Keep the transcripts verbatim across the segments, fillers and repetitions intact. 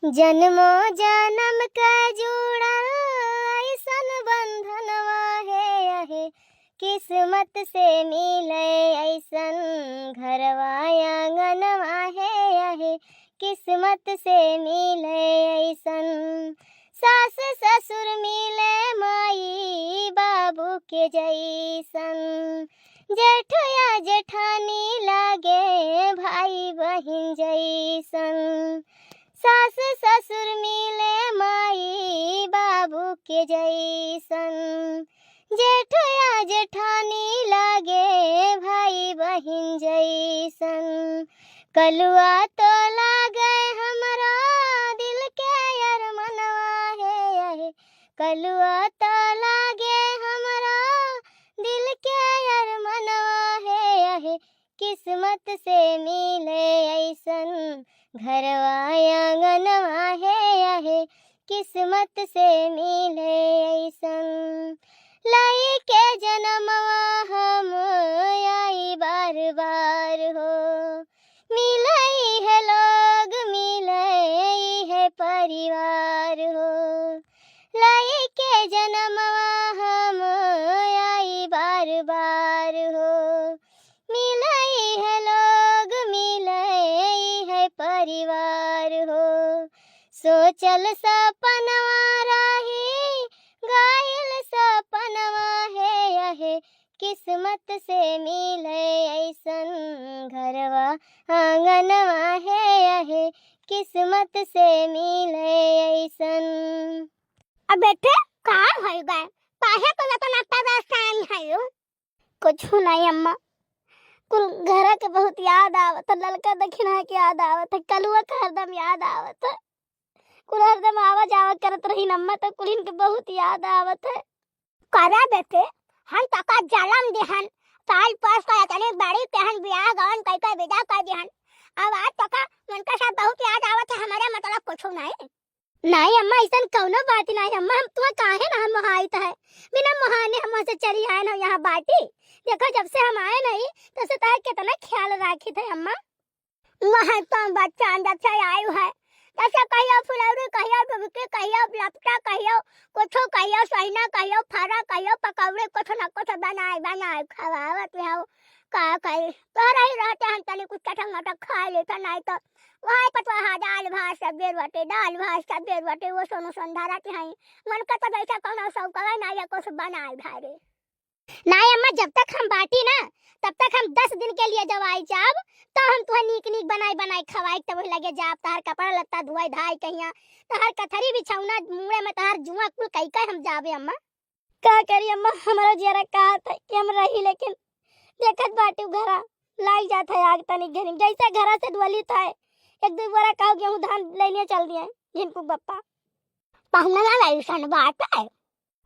जन्मो जनम क जुड़ल अइसन बंधनवा हे अहे, किस्मत से मिले अइसन घरवा आंगनवा हे अहे, किस्मत से मिले अइसन। सास ससुर मिले माई बाबू के जइसन, जेठ या जेठानी लागे भाई बहिन जइसन। सास ससुर मिले माई बाबू के जइसन, जेठ या जेठानी लागे भाई बहिन जइसन। कलुआ तो लागे हमरा दिल के अरमनवा हे अहे, कलुआ तो लागे हमरा दिल के अरमनवा हे अहे, किस्मत से मिले अइसन घरवा आंगनवा हे अहे, किस्मत से मिले अइसन। लइके जनमवा हम आई बार बार हो, मिलइ है लोग, मिलइ है परिवार हो। लइके जनमवा हम आई बार बार हो, मिलइ है लोग, मिलइ है परिवार हो। सोचल सपनवा रही, गाइल सपनवा हे अहे, किस्मत से मिले अइसन घरवा आंगनवा हे अहे, किस्मत से मिले अइसन। अब बेटे, का होइ गए? काहे तो इतना परेशान है यू? कुछ नहीं अम्मा, कुल घर के बहुत याद आवत है, ललका दखिनहा के याद आवत है, कलुआ का हरदम याद आवत है। कुल हरदम आवा जावा करत रही अम्मा, तो कुल इनके बहुत याद आवत है। करे बेटे, हम तका जलम दिहन, पाल पोस के इतनी बड़ी केहन बियाह गवन कइके विदा कर दिहन। अब आज तका उनका सब बहुत याद आवत है, हमारे मतलब कुछ नहीं। नहीं अम्मा, अइसन कउनो बात नहीं अम्मा, हम तुहा काहे ना मोहाइत है, बिना मोहाने हम वहाँ से चली आए ना यहाँ बाटी। देखो जब से हम आए नहीं, तब से तोहर कितना ख्याल राखित है अम्मा। वहाँ तो बच्चा अंदर से आयु है, जैसे कहियो फुलौरी, कहियो डुबकी, कहियो लपटा, कहियो कुछो, कहियो सहिना, कहियो फरा, कहियो पकौड़ी, कुछ न कुछ बनाए बनाए खवावत हो। का करी, तोहरा ही रहते हम तनी कुछ चटक मटक खा लेते, नहीं तो वही पतवा दाल भात सब्जी रोटी, दाल भात सब्जी रोटी, वो सोनू संधारा के हैं। मन का तो जैसा कौनो शौक है ना, या कुछ बनाए भाई रे। नहीं अम्मा, जब तक हम बाटी ना, तब तक हम दस दिन के लिए जब आई जाब, तो हम तुहे नीक नीक बनाई बनाई खवाई, तब वही लगे जाब, तहार कपड़ा लत्ता धुआई धाई कहिया, तहार कथरी बिछौना मुड़े में तहार जुआ कुल कई कई हम जाबे अम्मा। का करी अम्मा, हमारा जियरा कहत है कि हम रही, लेकिन देखत बाटी उ घरा लाग जात है आग तनी घनी, जैसे घरा से डोली था, एक दो बोरा काऊ गेहूं धान लेने चल दिए घिनपुक बप्पा। पहुना ना अइसन बात है।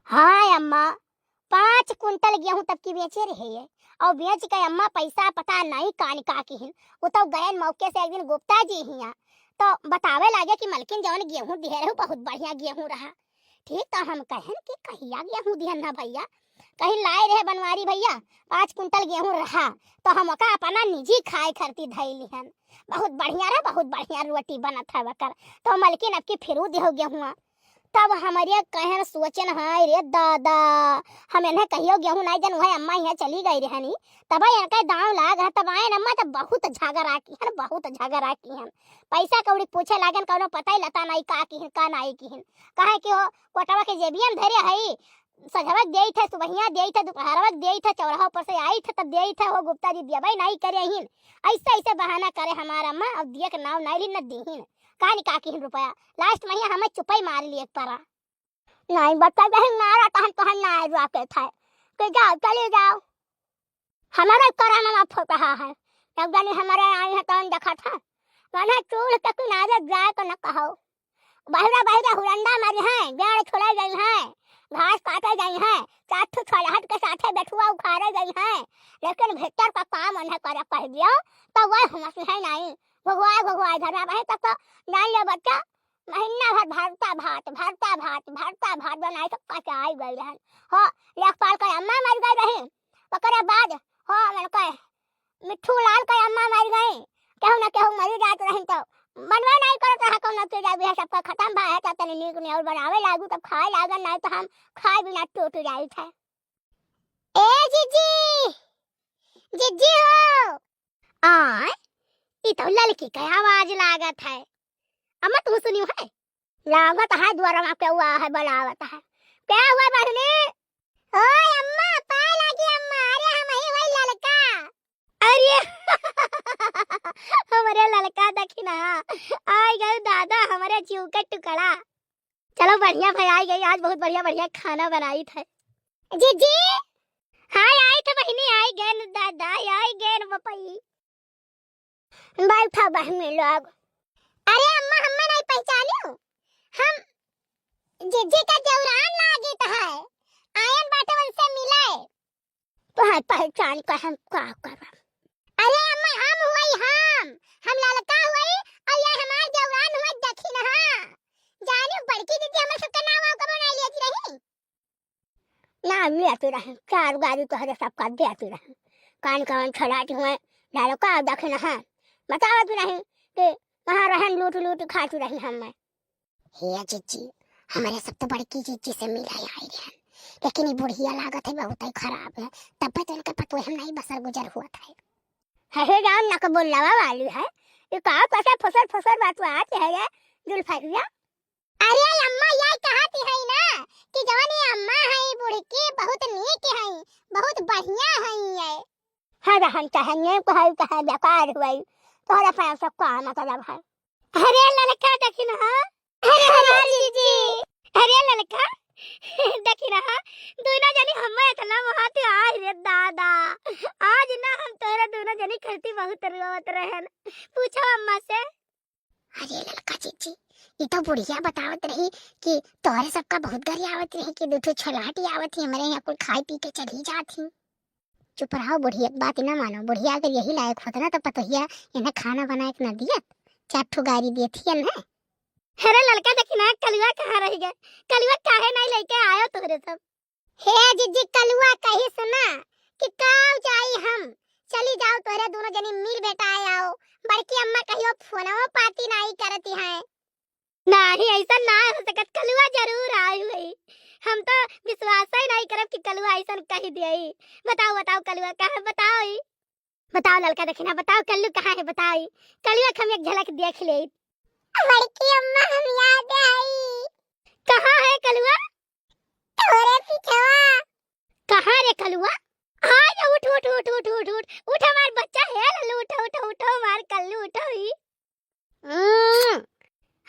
हाँ अम्मा, पाँच कुंटल गेहूं तब की बेचे रहे ये, और बेच के अम्मा पैसा पता नहीं कान का किहिन। वो तो गयन मौके से एक दिन गुप्ता जी हिया, तो बतावे लागे कि मलकिन जौन गेहूं दिहे रहे, बहुत बढ़िया गेहूं रहा। ठीक, तो हम कहन कि कहिया गेहूं दिहन ना भैया, कहीं लाए रहे बनवारी भैया, पाँच कुंटल गेहूं रहा, तो हम ओका अपना निजी खाए खरती धई लिहन। बहुत बढ़िया रहा, बहुत बढ़िया रोटी बनत है वकर। तो मलकिन अब की फिरू दिहो गेहुआ। तब हमरे कहन सोचन, हाय रे दादा, हम इन्हें कहियो गेहूं नहीं देन, वह अम्मा यहाँ चली गई रहनी, तब इनका दांव लाग है, तब आयन अम्मा तब बहुत झगड़ा किहन, बहुत झगड़ा किहन। पैसा कौड़ी पूछे लागन, कौनो पता ही लता नहीं का किहन, का नहीं किहन। कहे कि हो कोटवा के जेबिया में धरे हई, सझवक देई थे, सुबहिया देई थे, दोपहरवक देई थे, चौराहा पर से आई थे तब देई थे, हो गुप्ता जी देबई नहीं करे हिन। ऐसे ऐसे बहाना करे हमार अम्मा, अब दिए के नाव नहीं ली न दीहिन। का नहीं का किहिन रुपया, लास्ट में ही हमें चुपई मार लिए एक परा। नहीं बता दही मारा तहन तोहन ना रुआ के था कि जाओ चले जाओ। हमारा कराना ना फुट रहा है, जब जानी हमारे आई है तहन देखा था, वरना चूल्ह के किनारे जाए तो न कहो। बहिरा बहिरा हुरंडा मारी हैं, जड़ छोड़े गई हैं, घास काटे गई हैं, चार ठो छोलहट के साथे बेठुआ उखाड़े गई हैं, लेकिन भीतर का काम उन्हें करे कह दियो, तो वह हमसी है नहीं। घुघुआए घुघुआए धरना रहे तब तो जान लियो बच्चा, महीना भर भरता भात, भरता भात, भरता भात बनाए तो कचाई गई रहन। हो, लेखपाल के अम्मा मर गई रही, ओकरे बाद हो, मन कहे मिट्ठू लाल के अम्मा मर गई, केहू न केहू मरी जात रही तो बनबे नहीं करत रहा कौनो। ना तो जाबे है, सबका खतम भा है, तब तनी नीक नियर बनावे लागू, तब खाए लागन, नहीं तो हम खाए बिना टूट जाइत है। ए जिज्जी, जिज्जी हो। आय, ई तो ललकी के आवाज लागत है। अम्मा, तू सुनियो है? लागत है दुआरवा केहू है, बुलावत है। क्या हुआ बहिनी? ओए अम्मा, पाए लागी अम्मा। अरे हम ही वही ललका। अरे हमरे ललका देखी ना, आइ गए दादा, हमरे जीव के टुकड़ा। चलो बढ़िया भाई, आइ गई, आज बहुत बढ़िया बढ़िया खाना बनाइत है। जिज्जी। हाँ, आइत है बहिनी, आइ गए न दादा, आइ गए न बपई। बैठा बहिनी लोग। अरे अम्मा, हम्मे नहीं पहचानियो? हम जिज्जी का देवरान लागित है, आयन बाटे उनसे मिले। तोहार पहचान का हम का करब? अरे अम्मा, हम हुई हम, हम ललका हुई और ये हमार देवरान हुई दखिनहा। जानियो बड़की दीदी हमरे सबका नाम वाम कबो नहीं लेती रही। नाम लेती रही, चार गारी तोहरे सबका देती रही। कान कान छलाटी हुए, ललका दखिनहा। बतावत रही कि कहाँ रहन लूट लूट खाती रही हमें। हे जिज्जी, हमरे सब तो बड़की जिज्जी से मिले आए रहन, लेकिन ई बुढ़िया लागत है बहुत ही खराब है, तब तो इनके पतोह हम नहीं बसर गुजर हुआ था। हे, हे राम, ना कबो लवा वाली है, ये का फसर फसर फसर बात आती है ये जुल्फरिया। अरे अम्मा, ये कहती है ना कि जवन ये अम्मा है, बुढ़की बहुत नीक है, बहुत बढ़िया है ये। हाँ, रहन चाहे नेक है, चाहे बेकार हुई, तोहरा पैसा का मतलब है? अरे ललका दखिनहा, अरे हमार जिज्जी, अरे ललका दखिनहा, दोनों जनी हमें इतना महत्व, आय रे दादा, आज ना हम तोहरा दोनों जनी करती बहुत रोवत रहन। पूछो अम्मा से। अरे ललका जिज्जी, ई तो बुढ़िया बतावत रही कि तोहरे सबका बहुत गारी आवत रही कि दू ठो छलाटी आवत ही, हमरे यहाँ कुल खाए पी के चली जात ही। चुप रहो बुढ़िया, बात ना मानो। बुढ़िया अगर यही लायक होत ना तो पतोहिया इन्हें खाना बनाए के ना दियत, चार ठो गारी दियत ही इन्हें। अरे ललका देखी ना, कलुआ कहाँ रह गए? कलुआ काहे नहीं लेके आयो तोहरे सब? हे जिज्जी, कलुआ कही सुना कि काव जाई हम, चली जाओ तोहरे दोनों जनी मिल भेटाए आओ। बड़की अम्मा कहियो फोनवो पाती नहीं करती है। नाही, ऐसा ना हो सकत, कलुआ जरूर आई हुई। हम तो विश्वास ही नहीं करब कि कलुआ ऐसा कही दिए। बताओ, बताओ कलुआ कहाँ, बताओ ई। बताओ ललका दखिनहा, बताओ कल्लू कहाँ है, बताओ ई। कलुआ के हम एक झलक देख ले। बड़की अम्मा, हम याद आई। कहाँ है कलुआ? तोरे पीछवा। कहाँ रे कलुआ? आ जा, उठ, उठ, उठ हमार बच्चा, हे लल्लू, उठो, उठो, उठो, हमार कल्लू, उठो ई। उम्म।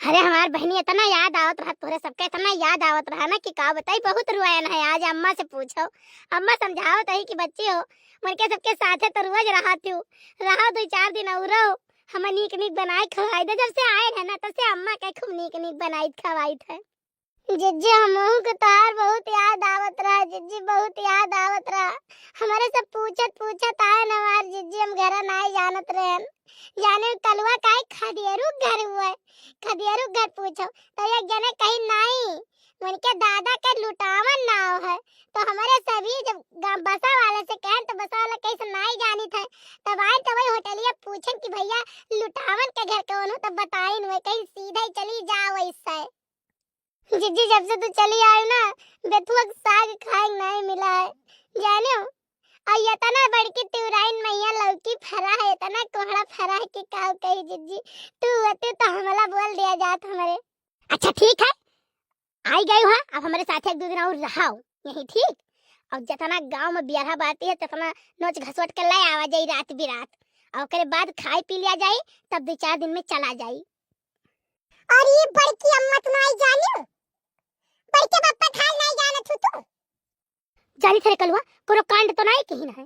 अरे हमार बहिनी, इतना याद आवत रहा तोहरे सबके, इतना याद आवत रहा ना कि का बताई, बहुत रुआयन है। आज अम्मा से पूछो, अम्मा समझावत रही कि बच्ची हो, उनके सबके साथे तो रोज रहत हो, रहो दो चार दिन और रहो, हम नीक नीक बनाए खवाई दे। जब से आए हैं ना, तब से अम्मा के खूब नीक नीक बनाई खवाई थे। जिज्जी, हमहू के तोहार बहुत याद आवत रहा जिज्जी, बहुत याद आवत रहा। हमरे सब पूछत पूछत आए न हमार जिज्जी, हम घरा नाई जानत रहन। जाने कलुआ काहे खदेरू घर हुए, खदेरू घर पूछो तो एक जने कही नाई, उनके दादा के लुटावन नाव है। तो हमरे सभी जब गा-, बसा वाले से कहन तो बसा वाला कही से नाई जानित है। तब आए तो वही होटलिया पूछन कि भैया लुटावन के घर कौन हो, तब बताइन हुए कही सीधे चली जाओ इससे। जिज्जी, जब से तू चली आयु ना, बेथुआ के साग खाए के नहीं मिला है, जाने हो? और इतना बड़की तिउराइन मैया लौकी फरा है, इतना कोहड़ा फरा है कि का कही जिज्जी, तू होती तो हमला बोल दिया जात हमरे। अच्छा ठीक है, आई गई हो, अब हमरे साथ एक दो दिन और रहाओ यहीं, ठीक? और जितना गांव में बियरहा बाटी है, तितना नोच घसोट के ले आवा जाई रात बिरात, और ओकरे बाद खाई पी लिया जाई, तब दो चार दिन में चला जाई। और ई बड़की अम्मा तू नाई जानियो? बड़के बप्पा खाल नाई जानत हू तू? जानी थे रे कलुआ, कोनो कांड तो नाई कहिन है।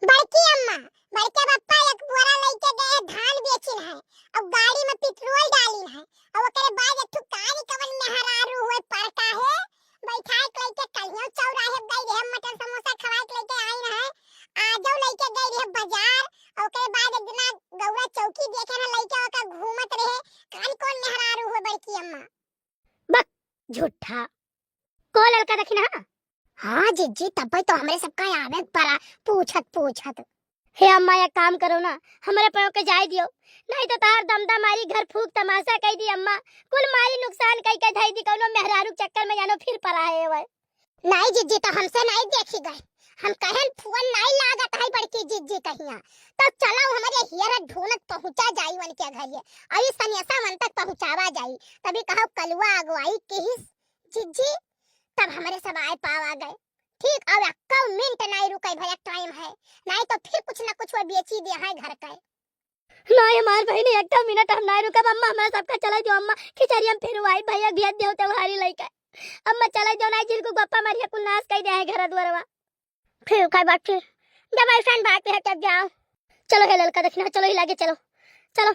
बड़की अम्मा, बड़के बप्पा एक बोरा लेके गए धान बेचिन है, और गाड़ी में पेट्रोल डालिन है, और ओकरे बाद एक ठो कारी कवन मेहरारू हुए पड़का है, बैठाए के लेके कलियों चौराहे गई रहे, मटन समोसा खवाए के लेके आई रहे, आजो लेके गई रहे बाजार, और ओकरे बाद एक दिना गौरा चौकी देखे ना लेके ओका घूमत रहे, कान कौन मेहरारू हो बड़की अम्मा? बक, झूठा। को ललका देखी ना? हाँ जिज्जी, तब तो हमरे सबका आवे पड़ा पूछत पूछत। हे अम्मा, एक काम करो ना, हमरे पाँव के जाए दियो, नहीं तो तहार दमदा मारी घर फूक तमाशा कई दी अम्मा। कुल मारी नुकसान कई के धई दी, कौनो मेहरारू के चक्कर में जानो फिर परा है वह। नहीं जिज्जी, तो हमसे नहीं देखी गए, हम कहन फुअन नहीं लागत है बड़की जिज्जी कहिया। तो चलो हमरे हियर ढूंढत पहुँचा जाई उनके घरे, और इस सनेसा मन तक पहुँचावा जाई। तभी कहो कलुआ अगुवाई किहिस जिज्जी, तब हमरे सब आए पावा गए। ठीक, अब एक्का मिनट नहीं रुके भैया, टाइम है, नहीं तो फिर कुछ ना कुछ वो बेची दे है घर के। नहीं हमार बहिनी, एक्का मिनट हम नहीं रुकब अम्मा, हमारे सबका चला दो अम्मा, खिचड़ी हम फिर आई भैया भेज दो त्योहारी लेके। अम्मा चला दो, नहीं जिनको गप्पा मारिया कुल नाश कर दे है घर द्वारवा। ठीक है बच्ची, जब ऐसा बात है तब जाओ। चलो हे ललका दखिना, चलो ही लागे चलो, चलो।